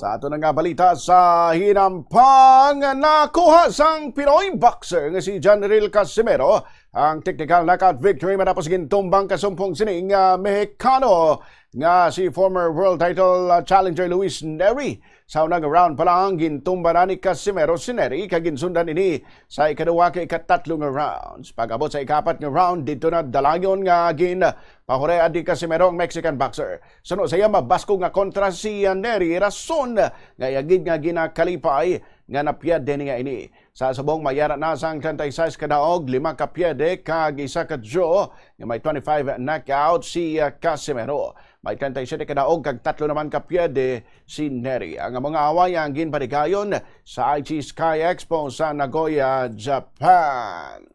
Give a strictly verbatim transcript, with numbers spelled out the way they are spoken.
Sa ato na nga balita sa hinampang, nakuha sang Pinoy boxer nga si Janril Casimero ang technical knockout victory matapos gintumbang kasumpong sining ah, Mexicano nga si former world title ah, challenger Luis Neri. Sa unang round pa lang, gintumba na ni Casimero si Neri kag ginsundan ini sa ikaduha kag ikatatlo nga rounds. Pag-abot sa ikaapat nga round, didto na dalangon nga gin pahuread ni Casimero ang Mexican boxer. Suno sa iya mabaskog nga kontra si Neri, rason nga iya gid nga ginakalipay nga napierde niya ini. Sa subong, may ara na sang treinta y seis ka daog, lima ka pierde kag isa ka draw nga may twenty-five knockout si ah, Casimero. May treinta y siete ka daog kag tatlo naman ka pierde si Neri. Ang mga away ang ginpatigayon sa Aichi Sky Expo sa Nagoya, Japan.